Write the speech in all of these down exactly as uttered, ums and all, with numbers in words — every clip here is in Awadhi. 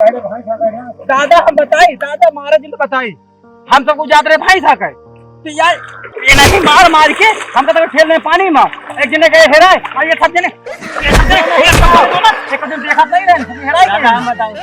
दादा, हम बताई, दादा, मारा जिन बताई, हम सबको जात रहे भैंस हाके। तो यार, ये नहीं मार मार के हम तो ठेल में पानी में, एक जने गए हेराए, और ये सब जने, ये सब जने, ये सब जने, एक दिन देखा नहीं रहे, हेराए दादा, हम बताई।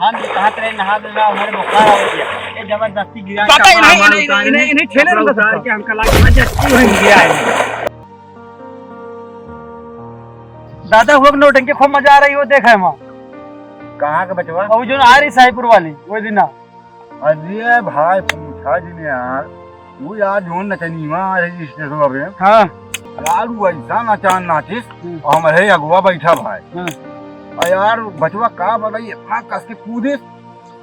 हम ये कहत रहे, नहा धोना, हमारे बुखार आवत है। ये जबरदस्ती गिरा, पता ही चप्पल नहीं, हमारे इन्हें, उतारे इन्हें, नहीं, इन्हें ठेले कपड़ा में उतार के हमका लागे, जबरदस्ती वहीं गिरा है। दादा, हुआ नौटंकी खूब मजा आ रही हो, देखे वहाँ। कहाँ के बचवा? वो जो आ रही साहिबपुर वाली, वो दिन ना। अरे भाई, पूछा जी ने यार, वो यार जो नचनिया आ रही स्टेशन पे। हाँ। यार, वो ऐसा नचान नाचिस, हम्म। और हमारे अगुआ बैठा भाई। हाँ। और यार, बचवा का बताई, इतना कस के कूदिस,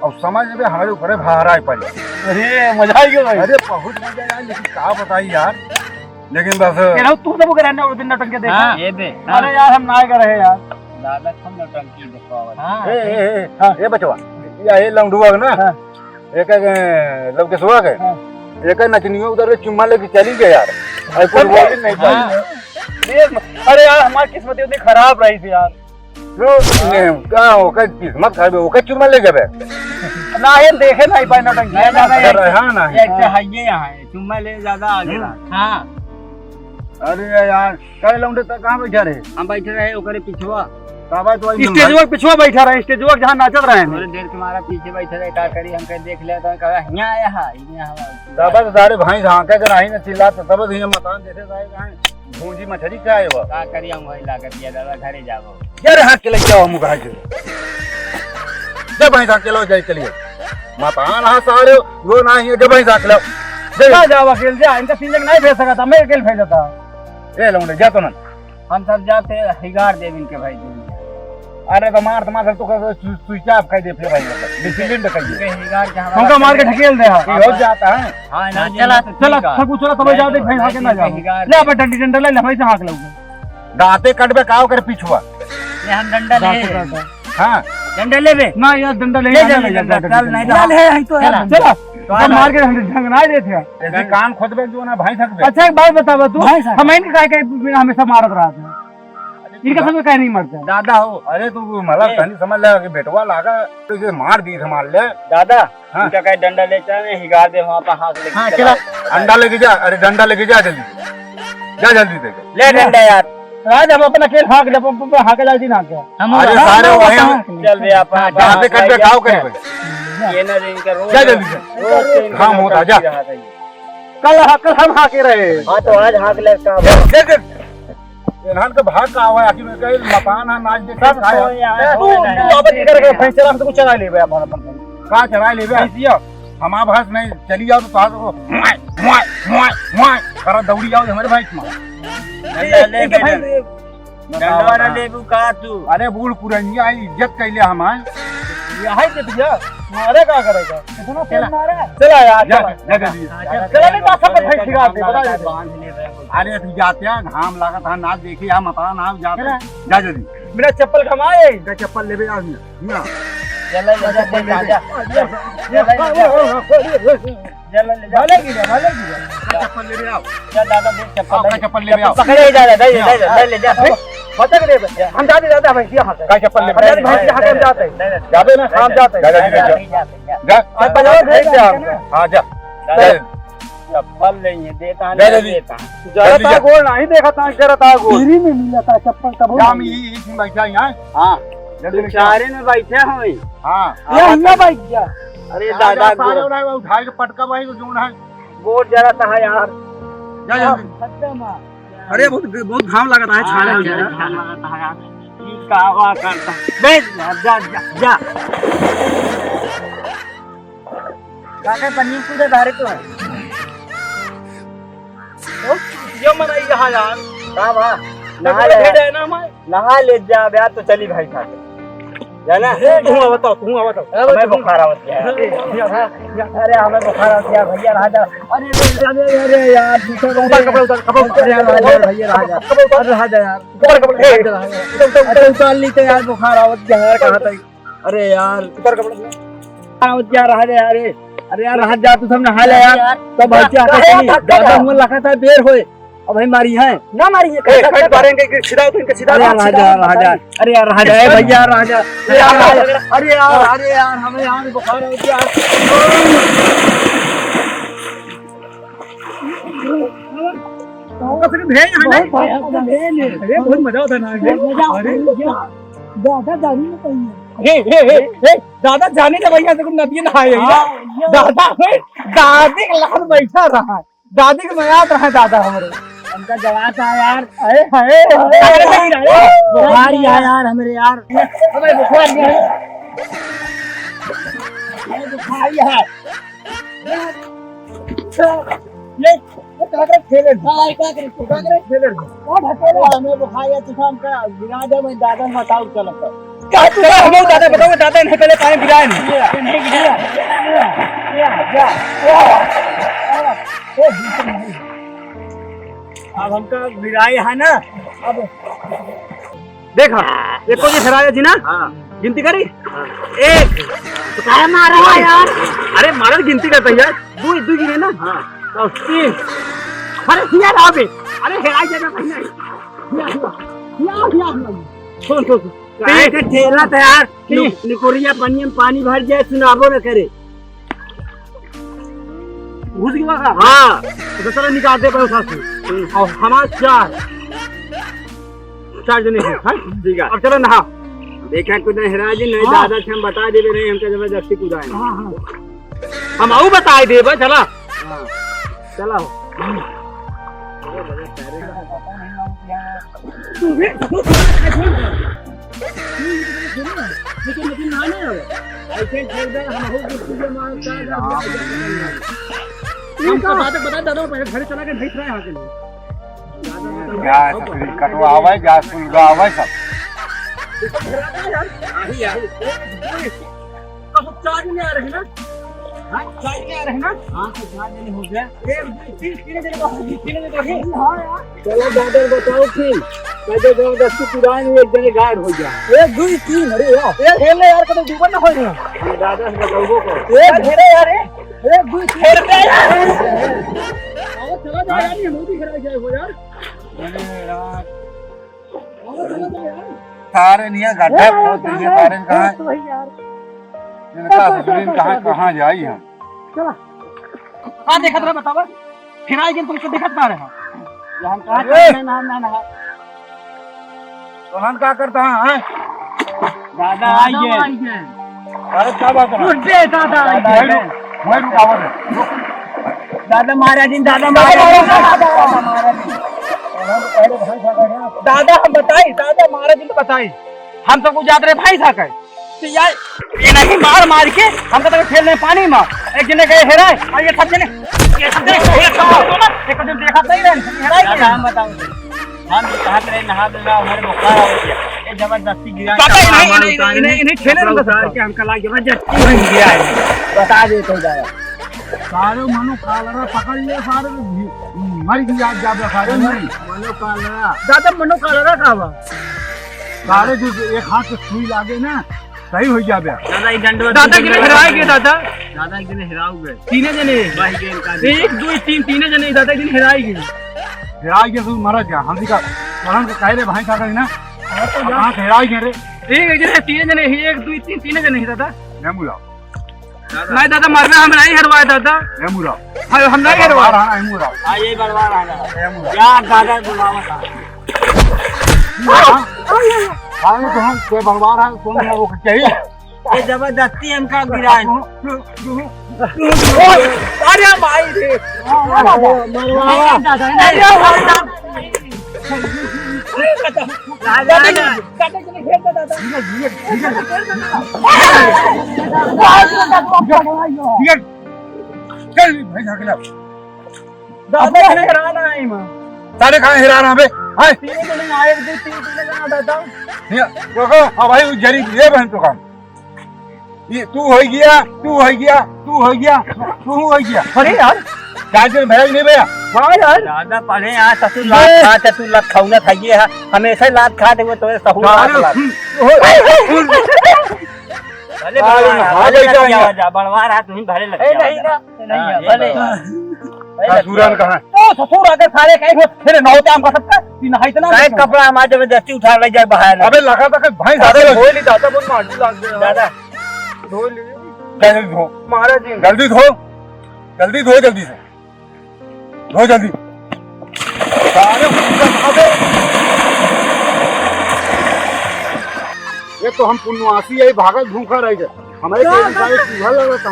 अब समझ लेबे, हमारे ऊपर भार आए पड़े। अरे, मजा आ गया भाई। अरे, बहुत मजा आया, लेकिन का बताई यार, लेकिन बस केनाऊ तू तो वो कराने वो दिन नौटंकी देखा। हाँ, ये दे। अरे यार, हम ना गए रहे यार। दादा, हम नौटंकी देखो। हाँ। ए, ए, ए, हाँ। ए बचवा, या ये लौंडुआ है ना? हाँ। एक, एक, लौकेशवा के। हाँ। एक नचनिया उधर से चुम्मा लेके चली गई यार। और कुछ बोली नहीं पाई। हाँ। अरे यार, हमारी किस्मत इतनी खराब रही थी यार। तो, ने, का ओकर किस्मत खराब है, ओकर चुम्मा ले जाबे। ना, ये देखे नहीं पाए नौटंकी। नहीं, नहीं, नहीं, अरे, हाँ, नहीं। एक तो है ये यहाँ है, चुम्मा ले ज्यादा आगे हम्म। रहा। हाँ। अरे यार, काहे लौंडे तक कहाँ बैठा रहे? हम बैठे रहे ओकरे पिछवा। काबा तो वही स्टेजवा के पिछवा बैठा रहे, स्टेजवा के जहाँ नाचत रहे। थोड़ी देर के मारा पीछे बैठे रहे, का करी, हम कहे देख ले, तो कहा, "हियाँ आया है, हियाँ हमारा।" काबा तो सारे भाई झांके के नहीं ना चिल्लात, तब तो हियाँ मतान जैसे सारे कहाँ भूंजी मछली खाए हो। का करी, हम वही लागत ये दादा, घरे जाबो। जा रे, हाँक के लेके आओ, मुँह कहाँ के। जा भाई, हाँक के लाओ, जाए चलिए। मतान हाँ सारे, वो ना ही है, जा भाई, हाँक लाओ। जा। ना जाओ अकेले, जा, इनका तीन जन नहीं भेज सकता, मैं अकेले भेज देता। ए लौंडे, जा तो ना। हम सब जाते, हिगार देव इनके भाई जी। अरे तो मार, तो मार, तो कर, सु-, switch off कर दे फिर भाई, मतलब, discipline तो कहिए। इनके हिगार के हमारा हमका मार के ढकेल दे, हाँ। ये हो जाता है। हाँ, ना, चला, ये तो चला, ठीक है। सब कुछ चला, सब मैं जाते, तो, भाई, मैं हाँके ना जाओ। हिगार ले, दे। अपन डंडी डंडा ले, ले, भाई, से हाँक लो। दांते कटबे का ओकर पिछुआ। ले हम डंडा ले। दांते काटा। हाँ। डंडा लेबे? ना यार, डंडा ले, ले डंडा ले, ले, डंडा, डंडा, चल, नहीं तो चला, ले, यहीं तो है। चला। चला। तो हम मार के हम ढंग ना देते हैं। ऐसे कान खोदबे जो ना भाई सकबे। अच्छा, एक बात बतावा तू, भाई साहब। हम इनके काहे के हमेशा मारत रहत है? इनका समझ काहे नहीं मरता? दादा हो। अरे तू मतलब ए। तनी समझ ले कि बेटवा लागा, तो ये मार दी, मार ले। दादा, हाँ। इनका कहे डंडा ले चल, हिगार दे वहाँ पर हाथ लेके हाँ, चला। चला। डंडा लेके जा, अरे डंडा लेके जा जल्दी। जा जल्दी दे। ले डंडा यार। आज हम अपना खेल हाँक ले, प-, प-, प-, हाँके लाल जी ना क्या? हम अरे हाँ, सारे हाँ, वहीं हाँ, हम हाँ। चल बे आप, हाँ, आप, जहाँ पे आप कट पे जाओ करे भाई। ये ना रे, इनका रोज जा जल्दी से। रोज से इनका काम होता, जा। रहा था ये। कल हाँ, कल हम हाँके रहे। हाँ, तो आज हाँक ले काम। दे, दे। इन्हन के भाग का आवा, आखिर में कहीं मकान है, नाच देखे सब खाए। कोई यहाँ ए, तू, कोई नहीं। तू अब की करेगा, भैंस चरा, हम तो कुछ चरा लेबे अपन, अपन। का चरा लेबे? भैंसिया। हमार भैंस नहीं, चली जाओ तो तोहार को, मुआय, मुआय, मुआय, मुआय, करा दौड़ी जाओ, हमारे भैंस मार। डंडा ले इनके बे, भाई, डंडा। डंडा वाला लेबू का तू? अरे बूढ़ पुरनिया आई, इज्जत कैले हमार। ये है के भैया, मारे का करेगा? इतना तेल चला। मारा। चला यार, जा, चला। जा, जा, जा। हाँ, चला। चला, नहीं, बात सब भैंस सिखा दे, बता दे। बांध ले बे। अरे, तू जाते हैं, घाम लागत है, ना देखी, हम अपना नाम जाते हैं। चला। जा जल्दी। मेरा चप्पल घमाए। जा, चप्पल लेबे, आ, ना। चला, ले जा, चप्पल ले जा। ले जा। चला, ले जा। चला, ले जा। भले की जा, भले की जा। जा। चप्पल लेबे, आओ। जा, दादा, दे चप्पल, आओ, ले। चप्पल लेबे, आओ। पकड़े, जा, जा, ले, ले, जा, ले, ले, जा। पकड़ दे बे। हम जाते, जाते, भैंसिया हाँके। का चप्पल लेबे? हम जाते, भैंसिया हाँके, हम जाते। ले, ले, ले। जाबे ना? हम जाते। जा, जा, जा, जा। जा। जा। आज बाजार भेज दे हम। हाँ, जा। जा। चप्पल लेंगे, देता है, जा, जा, नहीं जा। देता। जरा जल्दी जा। तार गोड़ नहीं देखा था, जरा तार गोड़। फ्री में मिला था चप्पल तब। जा, हम ई, ई, ई बैठा यहाँ। हाँ। जल्दी तू लेके आ। चारे में बैठे हैं। हाँ। ये हियाँ बैठ जा। अरे दादा, दादा, सारे गोड़। उठाए, उठाए के पटका भाई को जोन है। गोड़ जरा था यार। जा जल्दी। खत्म है। अरे बहुत, बहुत घाम लगा था, हाँ, छाने हो जाए। घाम लगा था यार। ई का हुआ करता? बैठ जा, जा, जा, जा। काका पनीर पूरा धारे तो है। ओ, ये मन आई रहा यार। का बा? नहा ले। भेड़ है ना हमारे। नहा ले जा बे, तो चली भाई साहब। जाना? ए, तू बताओ, तू बताओ। अरे, हमें तू बुखार आवत है। अरे, हमें बुखार आवत है, भैया, रहा जा। अरे, अरे, अरे, अरे, यार, दूसरा ऊपर कपड़ा उतार, कपड़ा उतार। अरे, यार, रहा जा, भैया, रहा जा। कपड़ा उतार। अरे, रहा जा यार। ऊपर कपड़ा, ए, रहा जा। उतार, उतार, उतार। अरे, उतार ली तो यार, बुखार आवत है यार, कहाँ तक? अरे यार। ऊपर कपड़ा उतार। आवत जा, रहा जा यार। अरे यार, रहा जा, तू सब नहा ले यार। यार। सब बच्चे आते हैं। दादा, मुँह लगा था, देर होए। अब भाई मारी है, ना मारी है, ए, कैसा कट मारेंगे कि सीधा हो तो इनका सीधा अरे यार, राजा, राजा, अरे यार, राजा, ए भैया, राजा, अरे यार, राजा, अरे यार, अरे यार, हमें यार बुखार हो गया। गाँव का सिर्फ है यहाँ, बहुत नहीं? भाई, आपका भेल है। अरे, बहुत मजा होता है ना, बहुत मजा आता है। अरे, क्या? दादा जानी ना कहीं। हे, हे, हे, हे, दादा जानी ना भैया, देखो नदिये नहाए हैं। हाँ, ये दादा, हे, दादी के लाल बैठा रहा है। दादी के मयात रहा है दादा हमरे। हमका जवाब था यार। अरे, अरे, अरे, अरे, अरे, बुखार ही है यार हमरे यार। अबे बुखार ही है। अरे, बुखार ही है। ये, ये का करे खेले? हाँ, ये का करे? का करे खेले? कौन हटेगा? हमें बुखार या जुकाम का गिरा दे, मैं दादा में बताऊँ चलत। का तू हमें दादा बताओगे? दादा नहीं पहले पानी गिराए नहीं। ये, ये नहीं गिरा। ये, ये, ये, ये। ओ, बिल्कुल नहीं। अब हमका गिराए है ना, अब देखा, एको जे हेराया जी ना? हाँ। गिनती करी? हाँ। एक। तो काहे मार रहा है यार? अरे, मारल गिनती करता है यार। दो, दो गिने ना? हाँ। तो तीन। अरे, हिया रहा बे। अरे, हेराई जाएगा कहीं नहीं। हिया, हिया, हिया, हिया, हिया। सुन, सुन, सुन। काहे के ठेला था यार? तीन। नि-, निकोरिया पनिया में पानी भर जाए, सुनाबो न करे। घुस गया का? हाँ। तो चलो निकाल दे भाई उठा से। हम्म। और हमारे चार, चार जने हैं, हाँ? ठीक है। अब चलो नहा। देखा कुछ नहीं हेरा जी, नहीं हाँ। दादा से हम बता देबे, नहीं हमका जबरदस्ती कुदाए। हाँ, हाँ। हम आऊ बताए देबे, चला। हाँ। चला हो। तू भी, तू भी लेकिन, लेकिन ना, ना आवे। ऐसे खेल दे, हम हो कुछ चीजें मारता है, हम का बात बता, दादा, पहले घर चला के नहीं खाए आके। जा ससुरी कटवा आवे, जा सुलगा आवे सब। देखो, घर आ गया यार। आई, आई। अब चार जने आ रहे हैं ना? हाँ, चार जने आ रहे हैं ना? हाँ, तो चार जने हो गए। एक, दो, तीन, तीन जने बाकी, तीन जने बाकी। हाँ यार। चलो दादा बताओ फिर, कैसे जबरदस्ती पुरान एक जने गायब हो गया। एक, दो, तीन, अरे यार। एक हेल ले यार, कभी डूबन ना हो रही। हम दादा से बताओ को। एक हेल ले यार, एक, एक, दो, तीन। हेल ले यार। आओ, चला जा यार, ये मोदी खड़ा गया हो यार। अरे यार। सारे नियर गड्ढा खोद दिए, सारे कहाँ? इनका ससुरीन कहाँ, कहाँ जाई हम? चला। का देखत रहे बतावा? फिर आई गेल तुमको देखत ना रहे। ये हम कहाँ अरे! करते हैं, ना, ना, ना। तोहन का करता है, हैं? दादा आई गए। अरे, का बात है? रुक बे, दादा आई गए। वही रुक, वही रुक, आवाज है। रुक। दादा महाराज जी, दादा महाराज जी, दादा महाराज जी। दादा हम बताई, दादा महाराज जी तो बताई। हम सब कुछ जात रहे भाई साहब के। तो यार, ये नहीं मार मार के हम तो खेल रहे पानी में। एक जने गए हेराए, और ये सब जने, ये सब जने, ये सब जने, एक जने देखा नहीं रहे, हेराए दादा, गए। हम बताऊं। हम तो कहत रहे, नहा धोना, हमारे बुखार हो गया। ये जबरदस्ती गिरा के दादा, इन्हें, हमारे इन्हें, उतारे इन्हें, नहीं। इन्हें खेले कपड़ा नहीं उतार सकता। के हमका लाग जबरदस्ती वहीं गिरा है। बता देते दादा। सारे मनो कालरा पकड़ ले, सारे भी मर गया, जाबे सारे नहीं। मनो कालरा। दादा, मनो कालरा का बा? सारे जो एक हाथ से सुई लागे ना, सही हो जाबे। दादा, एक डंडवा दादा, दे किने दे। हेराए गए, दादा? दादा, एक जने हेराउ गए। तीने जने। भाई के इनका एक, दो, तीन, तीने जने, दादा, एक जने हेराए गए। हेराए गए, तू मरा जा। हम दिखा, पढ़न के कहे रे भाई का करी ना? हाँ, तो जा। हाँ, हेराए गए रे। एक, एक जने, तीने जने, एक, दो, तीन, तीने जने, दादा। नहीं बुलाओ। दादा। नहीं, दादा, मरना हम नहीं हेरवाए, दादा। नहीं बुलाओ। हाँ, हम नहीं हेरवाए। बड़वार है, नहीं बुलाओ। हाँ, ये बड़वार है, दादा। नहीं बुलाओ। क्या दादा बुलावा था? हाँ? हाँ, ये तो हम, कोई बड़वार है, कौन है, वो चाहिए? ये जबरदस्ती हमका गिराए। अरे भाई रे। मरवावा। अरे भाई साहब। दादा, दादा, दादा, काटे के लिए घेर दे, दादा। चल, भाई, झाँक ले। दादा, अब हेराना है, माँ। सारे कहाँ हेराना बे? हैं? तीन जने आए, एक, दो, तीन, तीन जने, दादा। ये, देखो, अब भाई, वो जरी, ये बहन तो काम। ये तू हो गया, तू हो गया, तू हो गया, तू हो गया। अरे यार। चार दिन भैया नहीं भैया। हाँ यार। दादा पढ़े यहाँ ससुर लात खा, ससुर लात खाऊंगा खाइए है। हमेशा लात खा दे वो तो सहूर लात लात। हम्म। भले अरे बड़वार हाँ, है, भले लग जावा जा, बड़वार है, तुम भले लग ए, जावा नहीं जा। ना, नहीं हाँ, है, ये भले। बड़वार। ससुरन कहाँ? तो ससुर आके सारे कहीं को फिर नौ टाइम का सबका, तीन हाई इतना काहे देखो। कपड़ा हमारे जबरदस्ती उठा ले जाए बाहर? अबे लगा था कि भाई दादा, ज्यादा लग धोई ली दादा, बहुत मारू लाग गया। दादा, धोई ली। क्या जल्दी धो? मारा जी। जल्दी धो, जल्दी धो, जल्दी से धो, जल्दी। सारे भूखा खा दे। ये तो हम पुनवासी है, भागत भूखा रह गए। हमारे क्या? के सारे चूहा लगा था।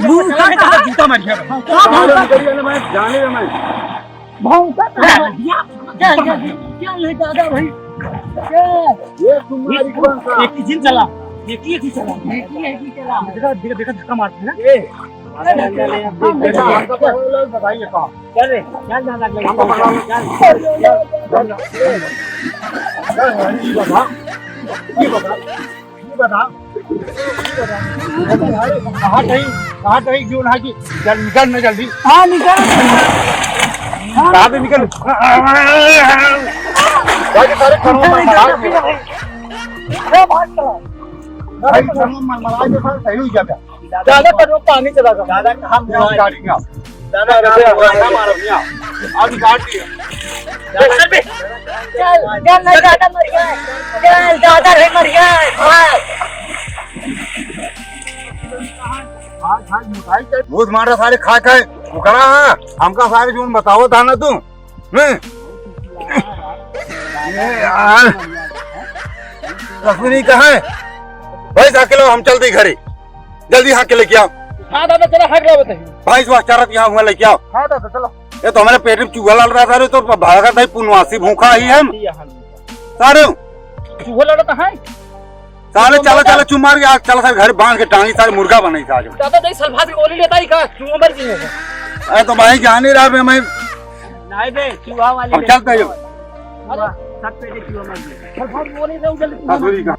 मुंह का जूता मार गया। सारे निकल गया ना, मैं जाने दे मैं। भौंका तो है भैया। क्या, क्या, क्या, क्या है दादा भाई? क्या? ये तुम्हारी कौन सा? एक ही दिन चला, एक ही, एक ही चला, एक ही, एक ही चला। देखा, देखा, देखा, धक्का मारते हैं ना। ए, अरे, अरे, अरे, अरे, अरे, हमको पकड़ लो, बताइए कहाँ? चल रे, चल दादा, हमको पकड़ लो। चल, चल, चल, चल। चल, ये बता, ये बता। ये बता, ये बता। अरे, कहाँ गई, कहाँ गई, जो ना कि जल-, निकल ना जल्दी। हाँ, निकल। हाँ। कहाँ से निकल? भाई, सारे करो, मर, मर, मर। ए, भाग चला। भाई, करो, मर, मर, आज तो सारे सही हो गया। दादा, करो, पानी चला गया। दादा, हम यहाँ गाड़ी का। दादा, अरे, कहाँ अरे, मारो, यहाँ। आज गाड़ी। चल बे। चल, चल, नहीं, दादा मर गया। चल, दादा रे मर गया। भाग। भूत मारा सारे खा के उकरा है। हमका सारे जोन बताओ था ना तू। हैं? ये यार। रसुनी कहाँ है? भाई, जाके लो, हम चलते घरे। जल्दी हाँक के लेके आओ। हाँ दादा, चला, हाँक लावत है। भाई, जो अचारत यहाँ हुआ, लेके आओ। हाँ दादा, चलो। ये तो हमारे पेट में चूहा लड़ रहा था रे, तो भागा था, पुनवासी भूखा ही हम। ये हाल। सारे। चूहा लड़ा था, है? सारे चला, चला, चुप मार के, आज चला, सारे घर बांध के टांगी, सारे मुर्गा बनाई, सारे। दादा, नहीं, सल्फास की गोली लेता ही का? चूहा मर गई है। अरे, तो भाई, जान ही रहा, मैं, मैं नहीं बे, चूहा वाली हम बे। चलते हैं। अरे, सब पहले चूहा मर गया। सल्फास गोली दे, जल्दी। हाँ, सॉरी, का।